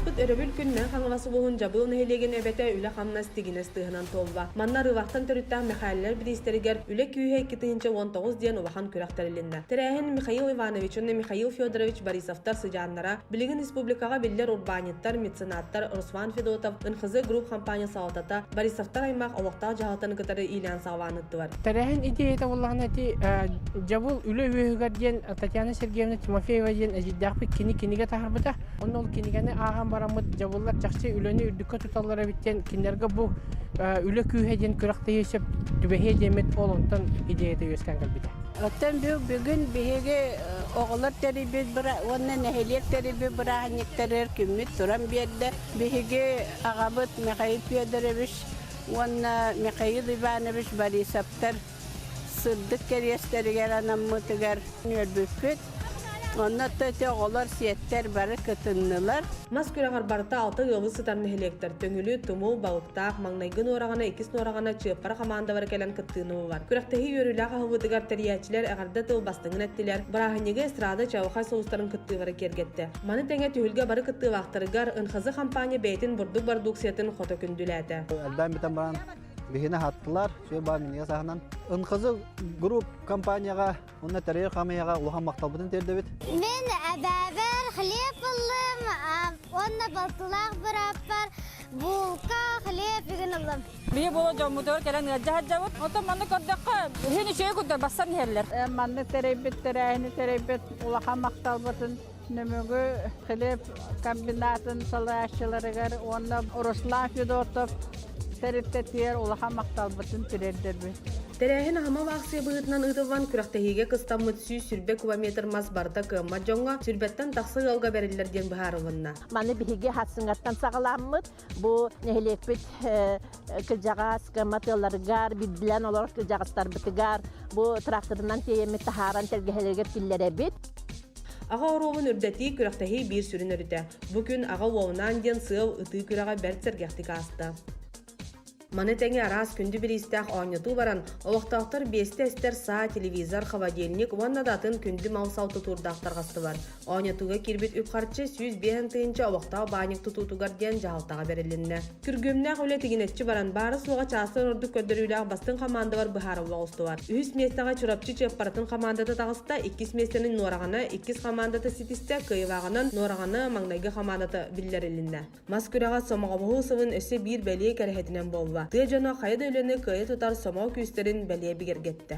Ааспыт өрөбүл күн Мэҥэ Хаҥалас улууһун Дьабыыл нэһилиэгин эбэтэ үлэ-хамнас тигинэс тыаһынан туолла. Манна Арыылаахтан төрүттээх Мэхээлэлэр бириистэригэр Үлэ күүһэ 2019 диэн улахан күрэх тэрилиннэ. Тэрээһин Михаил Иванович уонна Михаил Федорович Борисовтар сыдьааннара, билигин республикаҕа биллэр урбаанньыттар, меценаттар Руслан Федотов, НХЗ Групп хампаанньа салалтата, Борисовтар аймах олохтоох дьаһалтаны кытары иилээн-саҕалаан ыыттылар. Тэрээһин идеята буоллаҕына ити Дьабыл үлэ үөһүгэр диэн Татьяна Сергеевна Тимофеева диэн эдьиийдээхпит кини кинигэ таһаарбыта. Онно ол кинигэни ааҕан бараммыт дьабыллар чахчы үлэни үрдүккэ туталлар эбит диэн кинилэргэ бу үлэ күүһэ диэн күрэхтэһии сөп түбэһиэ диэммит ол онтон идеята үөскээн кэлбитэ. Оттон бүгүн биһиги оҕолор тэрийбит уонна нэһилиэк тэрийбит бырааһынньыктарыгар күммүт туран биэрдэ. Биһиги аҕабыт Михаил Федорович уонна Михаил Иванович Борисовтар сырдык кэриэстэригэр анаммытыгар үөрбүппүт. Онно ити оҕолор, сиэттэр бары кытыннылар. Мас күрэҕэр барыта алта ыалы сытар нэһилиэктэр Төҥүлү, Тумул, Балыктаах, маҥнайгы Нуораҕана, иккис Нуораҕана, Чыаппара хамаандалара кэлэн кыттыыны ыллылар. Күрэхтэһии үөрүүлээх аһыллыытыгар тэрийээччилэр эҕэрдэ тыл бастыҥын эттилэр, бырааһынньыгы эстрада чаҕылхай сулустарын кыттыылара киэргэттэ. Маны тэҥэ түһүлгэ бары кыттыылаахтарыгар НХЗ хампаанньа бэйэтин бурдук бородууксуйатын хото күндүлээтэ. Элбээн бүтэн баран биһини аһаттылар, сүө баар минньигэс аһынан. НХЗ Групп компанияҕа уонна тэрийэр хамыйаҕа улахан махталбытын тиэрдэбит. Мин эбээбэр хлеб ыллым уонна балтылаах бырааппар булка, хлеб игин ыллым. Биһи буола дьоммутугар кэлэн ыалдьа сылдьабыт. Оттон маннык көрдөххө, үһүн үчүгэй курдук бассан иһэллэр. Маннык тэрийбит тэрээһини тэрийбит улахан махталбытын Нөмүгү хлеб комбинатын салайааччыларыгар уонна Руслан Федотов тэрилтэтигэр улахан махталбытын тириэрдэрбит. Тэрээһин аһымал аахсыйа быһыытынан ыытыллан күрэхтэһиигэ кыстаммыт 120 кубометр мас барыта кыаммат дьоҥҥо сүүрбэттэн тахса ыалга бэриллэр диэн быһаарылынна. Маны биһиги хатсыҥаттан саҕаламмыт бу нэһилиэкпит кырдьаҕас кыаммат ыалларыгар билдилэн олорор кырдьаҕастарбытыгар бу тракторынан тиэйэммит таһааран тэлгэһэлэригэр киллэрэбит. Аҕа оруолун үрдэтии күрэхтэһии биир сүрүн өрүтэ. Бу күн аҕа уолунаан диэн сыал ытыы күрэҕэ бэрт сэргэхтик ааста. Маны тэҥэ араас күндү бириистээх оонньотуу баран, олохтоохтор биэстэ эстэр саа, телевизор, холодильник уонна да атын күндү мал-сал тутуурдаах тарҕастылар. Оонньотууга киирбит үп-харчы 105 тыһыынча олохтоох баанньык тутуутугар диэн дьаһалтаҕа бэрилиннэ. Күргүөмнээх үлэ тигинэччи баран, баара-суоҕа чаастан ордук көрдөрүүлээх бастыҥ хамаандалар быһаарылла оҕустулар. Үһүс миэстэҕэ Чурапчы Чыаппаратын хамаандата таҕыста, иккис миэстэни Нуораҕана, иккис хамаандата ситистэ, кыайыылааҕынан Нуораҕана маҥнайгы хамаандата биллэрилиннэ. Мас күрэҕэ сомоҕолоһуу сылын өссө биир бэлиэ кэрэһитинэн буолла. Тыа дьоно хайа да үлэни кыайа тутар сомоҕо күүстэрин бэлиэ бигэргэттэ.